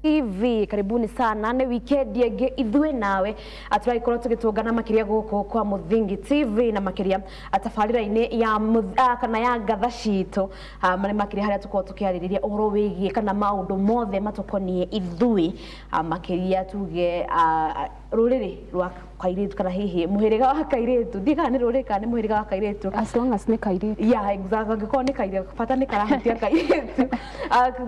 TV. Karibuni sana, nĩ weekend ĩngĩ ithuĩ nawe atũragĩkorwo tũgĩtũngana makĩria gũkũ kwa Mũthingi TV na makĩria tabarĩra-inĩ ya kana ya ngatha citũ, marĩ makĩria harĩa tũkorwo tũkĩarĩrĩria ũhoro wĩgiĩ kana maũndũ mothe matũkoniĩ ithuĩ, makĩria tuge rũrĩrĩ rwa kairĩtu kana hihi mũhĩrĩga wa kairĩtu. Ndiĩ kana nĩ rũrĩrĩ kana nĩ mũhĩrĩga wa kairĩtu. As long as nĩ kairĩtu. Yeah, exactly. Angĩkorwo nĩ kairĩtu, bata nĩ karahutia kairĩtu.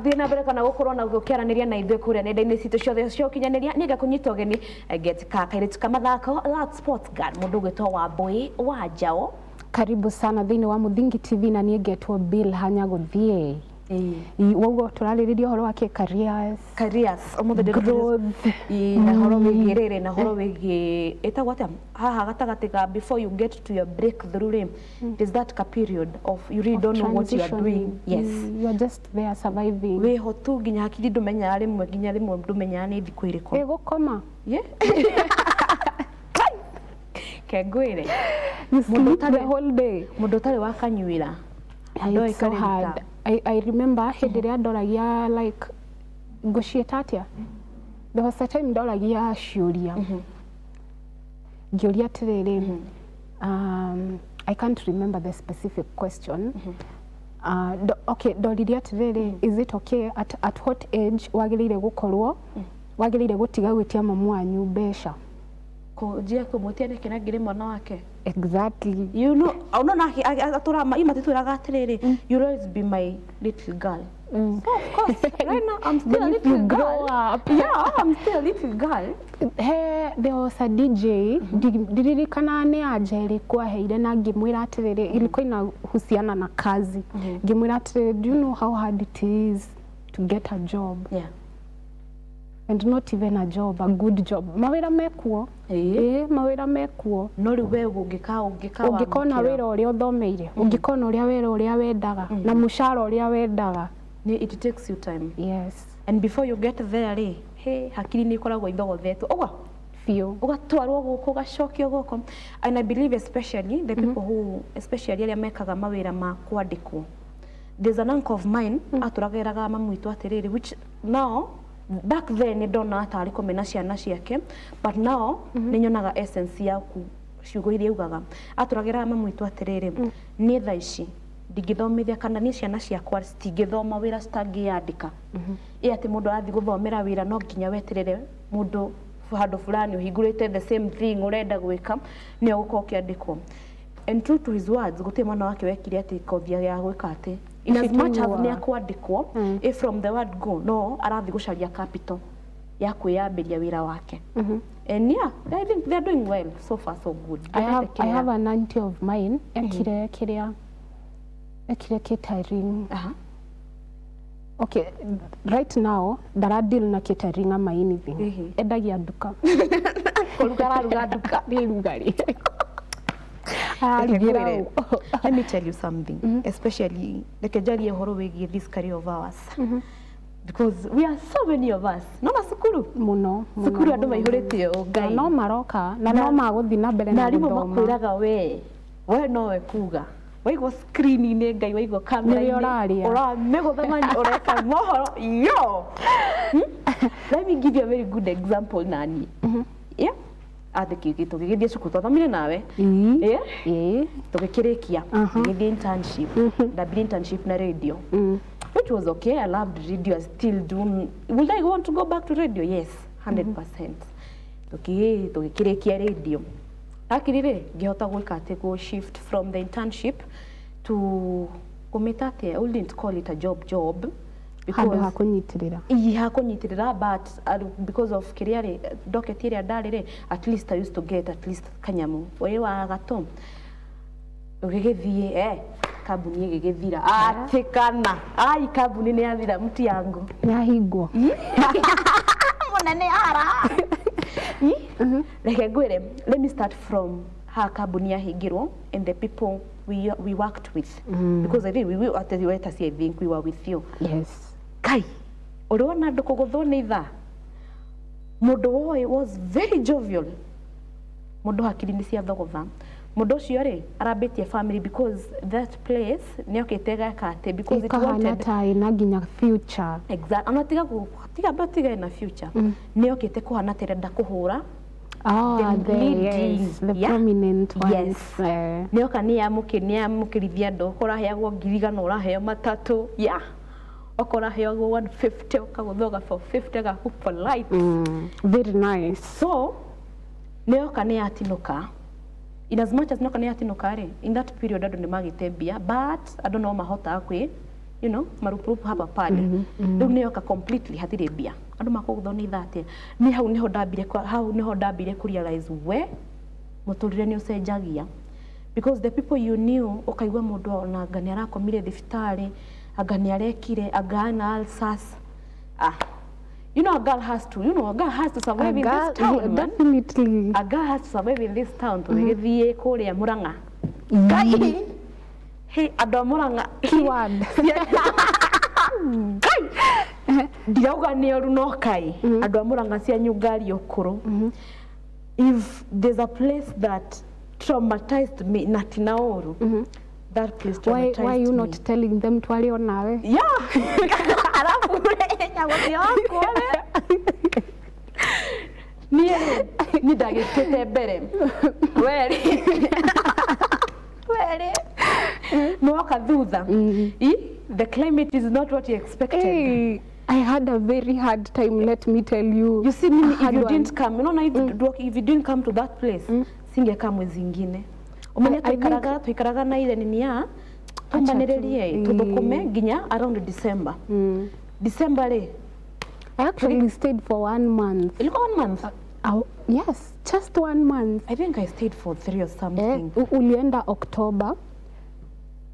Thiĩ na mbere kana gũkorwo na gũkĩaranĩria na ithuĩ kũrĩa nenda-inĩ citũ ciothe cia ũkinyanĩria. Niĩ ngakũnyita ũgeni get ka kairĩtu ka mathako, that sports girl, mũndũ ũgwĩtwo Wambũi wa Njaũ. Karibu sana thĩinĩ wa Mũthingi TV, na niĩ ngetwo Bill Hanya gũthiĩ. Woguo tũrarĩrĩria ũhoro wa kĩ careers. Careers ũmũthĩ ndĩrĩ Growth. Ĩ, na ũhoro wĩgiĩ rĩrĩ na ũhoro wĩgiĩ ĩtagwo atĩa haha gatagatĩ ka before you get to your breakthrough rĩ, there's that ka period of you really don't know what you are doing. Yes. You are just there surviving. Wĩho tu nginya hakiri ndũmenyaga rĩmwe, nginya rĩmwe ndũmenyaga nĩ thikũ ĩrĩkũ. Ĩgũkoma. Yeah. Kengwĩre. You sleep the whole day. Mũndũ ũtarĩ wa kanyuĩra. It's so hard. I remember hĩndĩ ĩrĩa ndoragia, like, ngũciĩta atĩa, there was a time ndoragia ciũria, ngĩũria atĩrĩrĩ, I can't remember the specific question. Okay, ndoririe atĩrĩrĩ, is it okay, at what age wagĩrĩire gũkorwo wagĩrĩire gũtiga gwĩtia mamu wanyu mbeca? Kũnjia kũmwĩtia nĩkĩ na ngĩrĩ mwana wake? Exactly. Unaona atũra imatitwĩraga atĩrĩrĩ, "You will always be my little girl." So of course, right now I'm still a Then if little you girl. Grow up. Yeah, I'm still a little girl. He, there was a DJ, ndiririkana nĩ anja ĩrĩkũ aheire, na ngĩmwĩra atĩrĩrĩ, ilikuwa inahusiana na kazi, ngĩmwĩra atĩrĩrĩ, "Do you know how hard it is to get a job?" And not even a job, a good job. Mawĩra mekuo. Ĩĩ. Ĩĩ, mawĩra mekuo. No rĩu we ũngĩka Ũngĩkona wamũkĩra. Wĩra ũrĩa ũthomeire, ũngĩkona ũrĩa wĩra ũrĩa wendaga na mũcara ũrĩa wendaga. It takes you time. Yes. And before you get there rĩ, he hakiri nĩ ikoragwo ithogothetwo ũguo. Biũ. Ũgatwarwo gũkũ, ũgacokio gũkũ. And I believe especially the people who, especially arĩa mekaga mawĩra ma kwandĩkwo. There's an uncle of mine atũrageraga mamu witũ atĩrĩrĩ, which now, back then nĩ ndonaga tarĩ kũmena ciana ciake, but now nĩ nyonaga essence yaku ciugo iria augaga. Atũrageraga mamu witũ atĩrĩrĩ, niĩ thaa ici ndingĩthomithia kana niĩ ciana ciakwa citingĩthoma wĩra citangĩyandĩka. Ĩ atĩ mũndũ arathiĩ gũthomera wĩra, no nginya weterere mũndũ handũ fulani ũhingũrĩte the same thing ũrenda gwĩka nĩyo gũkorwo ũkĩandĩkwo. And true to his words, gũtirĩ mwana wake wekire atĩ kothi ya gwĩka atĩ in as much as nĩ akwandĩkwo, if from the word go no arathiĩ gũcaria capital ya kwĩyambĩria wĩra wake. And yeah, I think they're doing well. So far so good. I have an auntie of mine ekire kiria, ekire catering. Okay, right now ndara deal na catering ama anything. Endagia nduka. Kũruga araruga nduka. Nĩ rugarĩ ararugĩra. Reke ngwĩre, let me tell you something, especially reke njarie ũhoro wĩgiĩ this career of ours, because we are so many of us nona cukuru. Mũno mũno, Cukuru andũ mũno. maihũrĩte ũũ. Na Ngai. no maroka na no magũthiĩ na mbere na na arimũ gũthoma. Makwĩraga we nowe kuga waigwo screen-inĩ, Ngai, waigwo Nĩwe kamera-inĩ. ũraria. Ũramĩgũtha manyi ũreka mohoro yo. Let me give you a very good example. Nani, yeah, atĩ tũgĩgĩthiĩ cukuru, twathomire nawe. Ĩĩ. Yeah? Ĩĩ. Tũgĩkĩrĩkia, tũgĩthiĩ internship. Ndambire internship na radio, which was okay. I loved radio, I still do. Would I want to go back to radio? Yes, 100%. Tũgĩkĩrĩkia radio akiri rĩ, ngĩhota gwĩka atĩ go shift from the internship to kũmĩta atĩa, I wouldn't call it a job job. Handũ ha kũnyitĩrĩra. Ii, ha kũnyitĩrĩra, but because of kĩrĩa rĩ, docket ĩrĩa ndarĩ rĩ, at least I used to get at least kanyamu wĩ wa gatũ. Ũgĩgĩthiĩ kambuni ĩgĩgĩthira atĩ kana ai kambuni nĩ yathira, mti yangu. Yahingwo. Mũnene ara. Reke ngwĩre, let me start from ha kambuni yahingirwo and the people we worked with, because I think we at the I think we were with you. Yes. Kai, ũrona andũ kũgũthwo nĩ ithaa, mũndũ woĩ was very jovial, mũndũ hakiri nĩ cia thogotha. Mũndũ ũcio rĩ, arambĩtie family because that place nĩ okĩte gaka atĩ because it ĩkahana wanted ta ĩna nginya future. Exact, ona tiga Tiga but tiga ina future. Nĩ okĩte kũhana ta ĩrenda kũhũra. Oh, the leading, yes, the yeah. prominent ones. Yes. Nĩoka nĩamũkĩrithia andũ okorwo ũraheagwo 1,000 ũraheo 3 yeah. Okorwo ũraheagwo 150 ũkagũthwo 450 gaku polite. Very nice. So nĩoka nĩyatinũka. In as much as nĩoka nĩyatinũka rĩ, in that period andũ nĩmagĩte mbia, but andũ no mahotaga kwĩ you know marupurupu hapa pale. Rĩu nĩyoka completely hatirĩ mbia, andũ makũgũthwo nĩ ithaa atĩa. Niĩ hau nĩho ndambire hau nĩho ndambire kũ realize we mũtũrĩre nĩ ũcenjagia, because the people you knew ũkaigua mũndũ ona anga nĩ arakomire thibitarĩ, anga nĩ arekire, anga ana ulcers. Ah, you know a girl has to, you know a girl has to survive in this town, man. Definitely. A girl has to survive in this town. Tũgĩgĩthiĩ kũrĩa Murang'a. Ngai! Hey, andũ a Murang'a. Keyword. Ngai! Ndirauga nĩ ũru no kai. Andũ a Murang'a cianyu ngari ũkũrũ. If there's a place that traumatized me na ti na ũru, that place traumatized Why you me. not telling them twari onawe? Yeah. Arabu nyagũthiĩ wakwa niĩ rĩ niĩ ndagĩkĩte mbere werĩ werĩ nĩwoka thutha. The climate is not what you expected. Hey, I had a very hard time, let me tell you. You see, mimi, if you didn't come, you know, if you didn't come to that place, singekaa mwezi ingine. Ũmenye tuikaraga na ile nini ya tumbanĩrĩrie tũthũkũme nginya around December. December rĩ, I actually stayed for 1 month. Ilikuwa 1 month? Yes, just 1 month. I think I stayed for 3 or something. Ulienda October,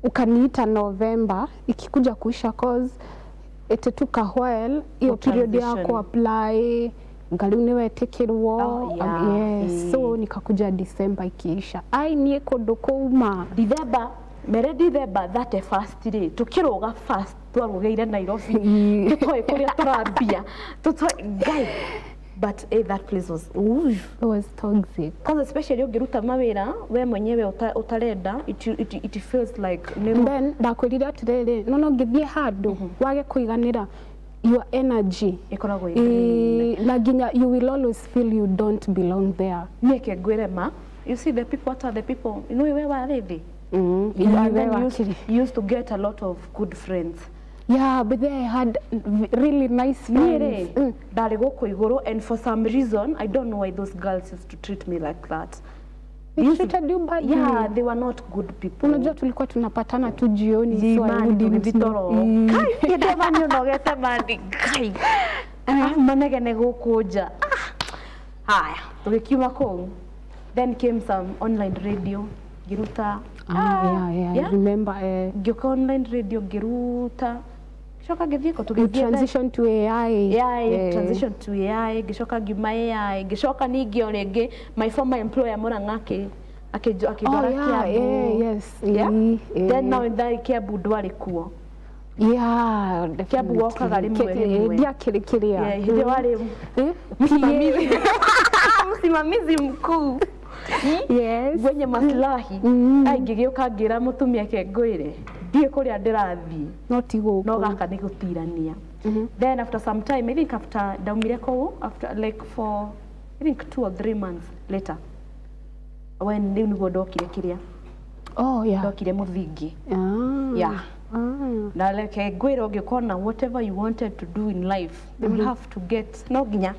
ukaniita November, ikikuja kuisha cause it took a while, hiyo period ya ku apply, ngali niwetikirwo. Oh, yeah. Yes, so nikakuja December ikiisha. Ai niĩ kũndũ kũuma. December, mere December 31st rĩ, tũkĩrũga fast twarũgĩire Nairobi. Tũtoĩ kũrĩa tũrambia. Tũtoĩ Ngai. But that place was it was toxic. Because especially ũngĩruta mawĩra we mwenyewe utarenda, it feels like And then ndakwĩrire atĩrĩrĩ, no ngĩthiĩ handũ wage kũiganĩra your energy ĩkoragwo ĩ na nginya you will always feel you don't belong there. Niĩ ke ngwĩre ma, you see the people, what are the people, you know we warĩ thĩ. You used to get a lot of good friends. Yeah, but they had really nice friends. Ndarĩ gũkũ igũrũ, and for some reason, I don't know why those girls used to treat me like that. They treated you badly. Yeah, they were not good people. Unajua tulikuwa tunapatana tu jioni, so I wouldn't know. Kai, kĩndũ nĩũnogete mani, kai. Manegene gũkũ nja. Haya, tũgĩkiuma kũu. Then came some online radio, ngĩruta. Yeah, I remember. Ngĩũka online radio ngĩruta. Ngĩcoka ngĩthiĩ kũ tũgĩthiĩ transition to AI. Yeah, transition to AI. Ngĩcoka ngiuma AI. Ngĩcoka ningĩ o rĩngĩ my former employer Murang'a akĩndwara Kiambu. Yes. Yeah. Then now in that Kiambu ndwarĩ kuo. Yeah, Kiambu wokaga rĩmwe rĩmwe. Ndiakĩrĩ kĩrĩa. Yeah, hĩndĩ warĩ msimamizi mkuu. Yes. Mwenye maslahi. Ai ngĩgĩũka ngĩra mũtumia ke ngwĩre ndiĩ kũrĩa ndĩrathiĩ. No ti gũkũ. No gaka nĩ gũtirania. Then after some time, I think after ndaumire kũu, after like for I think 2 or 3 months later, when rĩu nĩguo ndokire kĩrĩa. Oh yeah. Ndokire Mũthingi. Yeah. Na like ngwĩra ũngĩkona whatever you wanted to do in life, you will have to get no nginya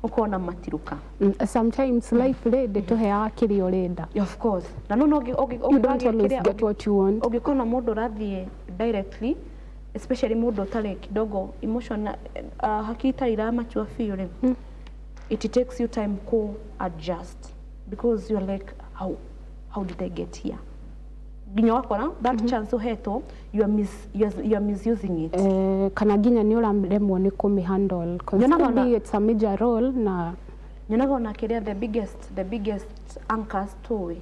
ukona matiruka. Sometimes life rĩ ndĩtũheaga kĩrĩa ũrenda. Of course. Na no you don't always get what you want. Ũngĩkona mũndũ ũrathiĩ directly, especially mũndũ ũtarĩ kidogo emotion hakiri itarĩ iramachua biũ rĩ, it takes you time ku adjust because you're like how did I get here? Nginya wakora that chance uhetwo, you are misusing it. Kana nginya nĩ ũraremwo nĩ kũmĩhandle because could be it's a major role na nyonaga ona kĩrĩa the biggest anchor story.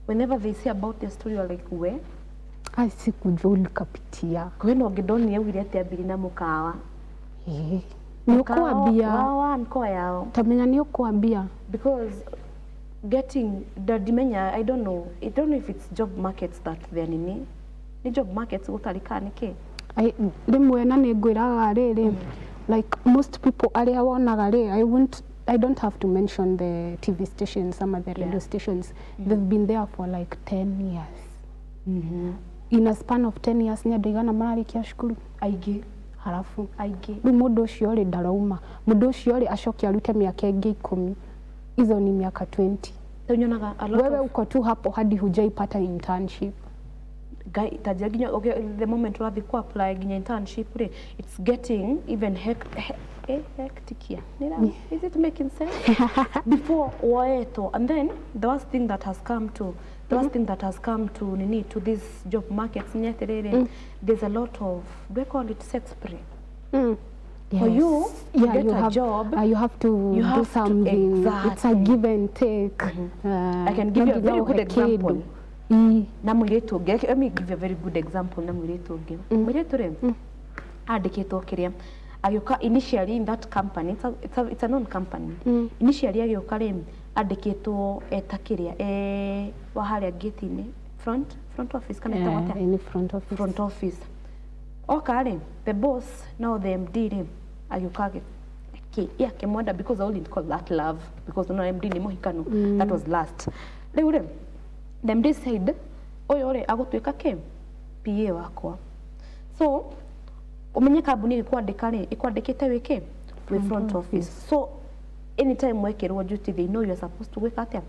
Whenever they say about the story you're like we ai sikujua ulikapitia. Kwĩna ũngĩ ndonire augire atĩ ambiri na mũkawa. Nĩ ũkwambia wa nko yao. Tamenya nĩ ũkwambia because getting the dimenya, I don't know if it's job markets that they're nini. Ni job markets gũtarĩ kana nĩkĩ? Rĩmwe na nĩ ngwĩraga rĩrĩ Like most people arĩa wonaga rĩ, I don't have to mention the TV stations, some of the radio stations. They've been there for like 10 years. In a span of 10 years nĩ andũ aigana mararĩkia cukuru? Aingĩ. Harafu Aingĩ. Rĩu mũndũ ũcio rĩ ndarauma, mũndũ ũcio rĩ acoke arute mĩaka ĩngĩ 10, hizo ni miaka 20. Rĩu nyonaga a lot Wewe of uko tu hapo hadi hujaipata internship. Guy, ta njĩra nginya okay, the moment ũrathiĩ ku apply nginya internship rĩ, it's getting even hectic here. Nĩra, is it making sense? Before woetwo, and then the worst thing that has come to the worst thing that has come to nini to this job markets nĩ atĩrĩrĩ, there's a lot of, do I call it sex prey? For you to Yeah, get you a have, job, you have to you do have to- something. It's a exactly. give and take. I can give you a very good example. Na mũirĩtu ũngĩ, let me give you a very good example na mũirĩtu ũngĩ. Mũirĩtu rĩ, andĩkĩtwo kĩrĩa agĩũka initially in that company, it's a known company. Initially agĩũka rĩ, andĩkĩtwo eta kĩrĩa wa harĩa gate-inĩ, front office kana ĩtagwo atĩa? In front office. Front office. Oka rĩ, the boss now the MD rĩ, agĩũka akĩmwenda, because I wouldn't call that love, because no MD nĩ mũhikano, that was last. Rĩu rĩ, the MD said ũyũ rĩ agũtuĩka kĩ PA wakwa. So ũmenye kambuni ĩgĩkwandĩka rĩ, ĩkwandĩkĩte wĩ kĩ, wĩ front office. So anytime wekĩrwo duty, they know you are supposed to gwĩka atĩa?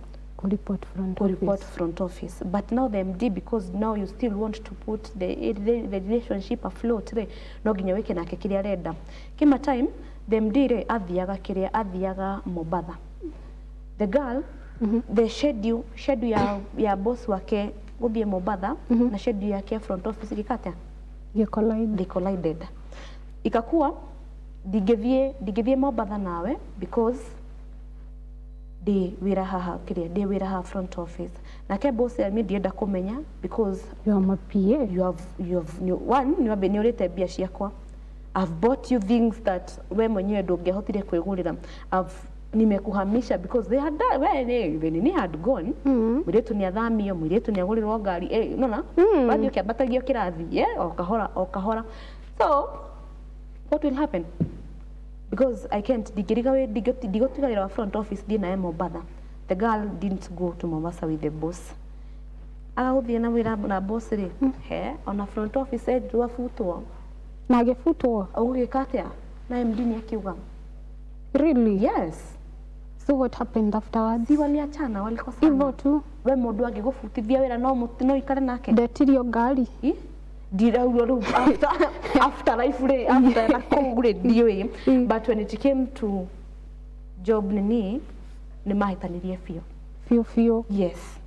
Report front To report office. Front office. But now the MD, because now you still want to put the relationship afloat rĩ, no nginya wĩke nake kĩrĩa arenda. Kĩma time the MD rĩ athiaga kĩrĩa, athiaga Mombatha. The girl, the schedule ya boss wake gũthiĩ Mombatha na schedule yake ya front office ĩgĩka atĩa? You collide. They collided. Ikakuwa ndingĩthiĩ Mombatha nawe because ndĩ wĩra haha kĩrĩa, ndĩ wĩra haha front office. Nake boss niĩ ndienda kũmenya because You are my PA. you have one nĩ wambe nĩ ũrĩte mbia ciakwa. I've bought you things that we mwenyewe ndũngĩahotire kwĩgũrĩra. I've nimekuhamisha because they had done, we the nini had gone. Mũirĩtu nĩ athamio, mũirĩtu nĩ agũrĩrwo ngari, nona wathiĩ ũkĩambatagio kĩrathi, yeah, o kahora o kahora. So what will happen? Because I can't, ndingĩriga wĩ ndigũtiga wĩra wa front office thiĩ nawe Mombatha. The girl didn't go to Mombasa with the boss. Agagũthiĩ na wĩra na boss rĩ, he ona front office endirwo abutwo. Na agĩbutwo? Ũgũgĩka atĩa? Na MD nĩ akiuga. Really? Yes. So what happened afterwards? Si waliachana, walikosana. Hivyo tu. We mũndũ angĩgũbutithia wĩra no ikare nake? Ndetirio ngari. Ĩ? Ndiraurwo rĩu after life rĩ, after na kũu rĩ, ndiũĩ. But when it came to job nini, nĩ mahĩtanirie biũ. Biũ biũ. Yes.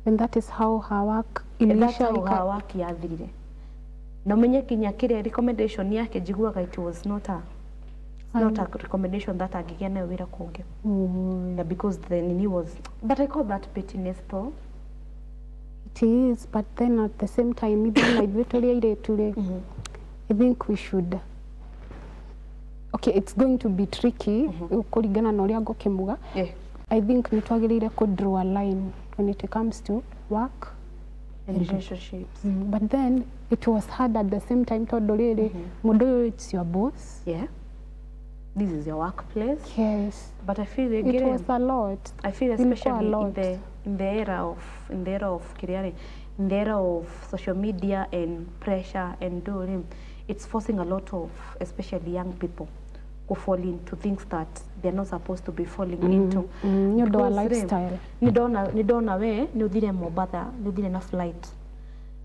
And that is how her work And that's iliisha. how her work yathirire. Na ũmenye nginya kĩrĩa recommendation yake njiguaga it was not a recommendation that angĩgĩa nayo wĩra kũngĩ. Yeah, because the nini was, but I call that pettiness though. It is, but then at the same time, ithuĩ na ithuĩ tũrĩ airĩtu rĩ, I think we should, okay, it's going to be tricky kũringana na ũrĩa ngũkĩmuga. I think nĩ twagĩrĩire kũ draw a line when it comes to work and relationships. But then it was hard at the same time tondũ rĩrĩ, mũndũ ũyũ, it's your boss. Yeah, this is your workplace. Yes. But I feel It again, was a lot. I feel Ilikuwa a especially in lot. the era of kĩrĩa rĩ, in the era of social media and pressure and doing, it's forcing a lot of especially young people who fall into things that they're not supposed to be falling into. Nĩ ũndũ wa Because rĩ, lifestyle. Nĩ ndona we nĩ ũthire Mombatha, nĩ ũthire na flight,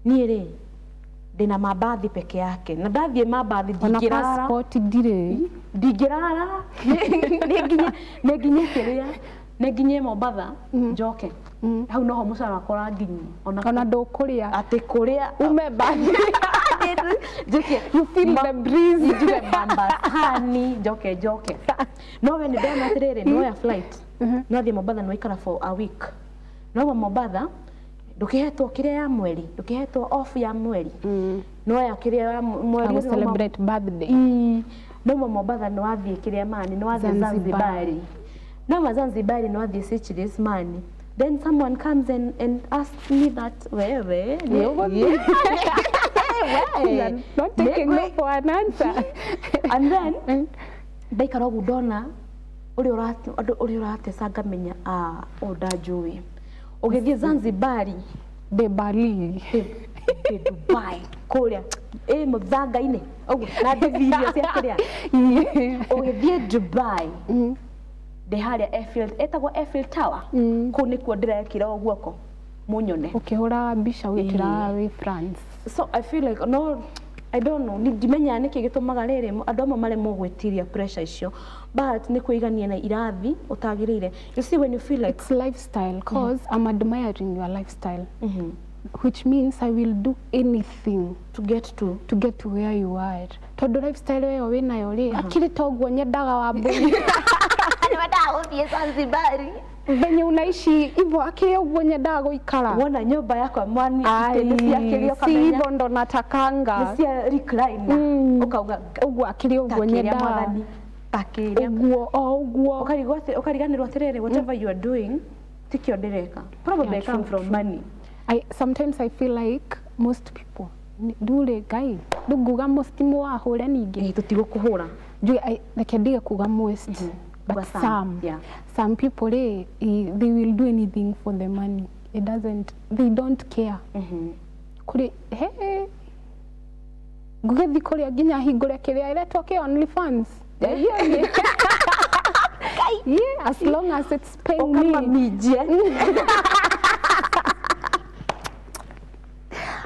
niĩ rĩ ndĩna mambathi peke yake na ndathiĩ mambathi Ona ndingĩrara. passport ndirĩ. Ndingĩrara, nĩ nginye kĩrĩa, nĩ nginye Mombatha njoke, hau noho mũcara wakwa ũranginyia. Ona Ona ndũkũrĩa. Atĩ kũrĩa ume bathi. Njuke. You feel the breeze. Njuge Mombasani njoke njoke. No we nĩ ndona atĩrĩrĩ, nĩwoya flight, nĩwathiĩ Mombatha, nĩwaikara for a week, no Mombatha ndũkĩhetwo kĩrĩa ya mweri, ndũkĩhetwo off ya mweri, nĩwoya kĩrĩa ya mweri. I will celebrate birthday. No Mombatha nĩwathiĩ kĩrĩa mani, nĩwathiĩ Zanzibar. Zanzibari, no ma Zanzibari nĩwathiĩ Seychelles mani, then someone comes and asks me that wewe Nĩ ũgũthiĩ. Wewe. Not taking no for an answer. And then Ndaikara ũguo ndona ũrĩa andũ ũrĩa ũrateca ngamenya, ah, ũyũ ndanjũĩ. Ũgĩthiĩ Zanzibari, De Bali. Ndĩ Dubai kũrĩa ĩ mũthanga-inĩ ũguo na ndithi irio cia kĩrĩa. Ũgĩthiĩ Dubai, ndĩ harĩa Eiffel, ĩtagwo Eiffel Tower, kũu nĩkuo ndĩrekĩra ũguo guoko mũnyone. Ũkĩhũra mbica ũgĩtĩra wĩ France. So I feel like, no, I don't know, ni ndimenyaga nĩkĩ gĩtũmaga rĩrĩ andũ amwe maremwo gwĩtiria pressure icio, but nĩ kwĩigania na irathi ũtagĩrĩire. You see, when you feel like It's lifestyle, cause I'm admiring your lifestyle, which means I will do anything to get to to get to where you are. Tondũ lifestyle ĩyo wĩnayo rĩ, akĩrĩ toguo nyendaga Wambũi. Nĩwendaga gũthiĩ Zanzibari. Venye unaishi hivyo, akĩrĩ ũguo nyendaga gũikara. Wona nyũmba yakwa mwani, Ai, itĩ nĩ ciakĩrio, si ũkamenya hivyo ndo natakanga. Nĩ cia recliner, ũkauga Ũguo akĩrĩ ũguo takĩrĩa nyendaga. Mwathani takĩrĩa. Ũguo o ũguo. Ũkarigwo ũkariganĩrwo atĩrĩrĩ, whatever you are doing tikio ndĩreka, probably Yeah, I come true, from money. Sometimes I feel like most people ndurĩ ngai ndunguga most mũwahũre ningĩ. Ĩ, tũtigũkũhũra. Njui reke ndige kuga most, but Kuga some, some, yeah. some people they will do anything for the money. It doesn't, they don't care. Kuri he ngũgĩthiĩ kũrĩa nginya hingũre kĩrĩa ĩretwo kĩ OnlyFans. Yeah, as long as it's paying me. Ũkamamijie.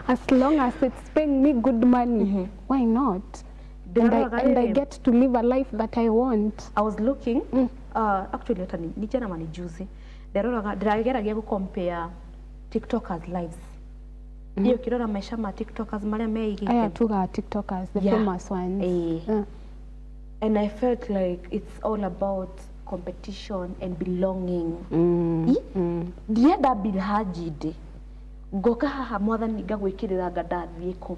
As long as it's paying me good money, why not? And I, Ndĩraroraga and I rĩrĩ, get to live a life that I want. I was looking, actually hata ni jana ma ni juzi, ndĩraroraga, ndĩrageragia gũ compare tiktokers lives. Iyo ũkĩrora maica ma tiktokers marĩa meigĩte, Aya tuga TikTokers, the Yeah. famous ones. And I felt like it's all about competition and belonging. Ndienda Bilhaji ndĩ ngoka haha mwathani ngagwĩkĩrĩra nga ndathiĩ kũ,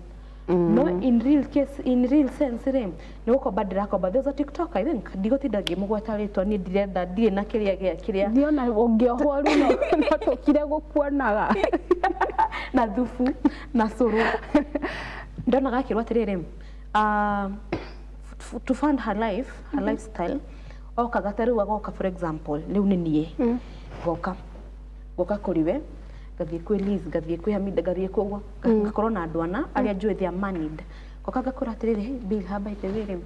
no in real case, in real sense rĩ, nĩ gũkomba ndĩrakomba. There's a tiktok, I think, ndigũtinda ngĩmũgweta rĩtwa, niĩ ndirenda, ndirĩ na kĩrĩa gĩa kĩrĩa. Ndiona ũngĩohwo rĩu no tũkire gũkuonaga. Na thubu na cũrũ. Ndonaga akĩrwo atĩrĩrĩ, to fund her life, her lifestyle, okaga ta rĩu agoka, for example, rĩu nĩ niĩ ngoka kũrĩ we, ngathiĩ kwĩ Liz, ngathiĩ kwĩ Hamida, ngathiĩ kwĩ ũguo, ngakorwo na andũ ana arĩa njũĩ they are moneyed. Ngoka ngakora atĩrĩrĩ, "Hey, Bill, by the way rĩ,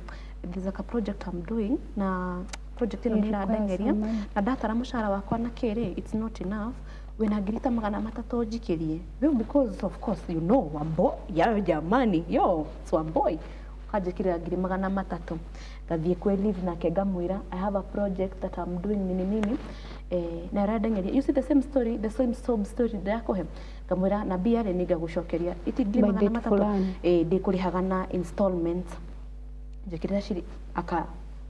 there's like a project I'm doing, na project ĩno It nĩ requires ĩrandengeria some money. Na ndatara mũcara wakwa na kĩrĩ, it's not enough. Wĩna 300,000 njikĩrie rĩu, because of course you know Wambo ya jamani, yo, it's Wamboi." Ũkanjĩkĩrĩra 300,000, ngathiĩ kwĩ Liz nake ngamwĩra, "I have a project that I'm doing nini nini, na ĩrandengeria." You see, the same story, the same sob story ndĩrakũhe. Ngamwĩra na mbia rĩ, nĩngagũcokeria iti ngiri By magana date matatũ fulani. Ndĩkũrĩhaga na installments, njĩkĩrĩra ciri aka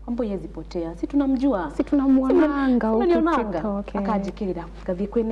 Wamboi hezi potea, si tunamjua? Si tunamuonanga huku Unanionanga. TikTok, eh. Akanjĩkĩrĩra, ngathiĩ kwĩ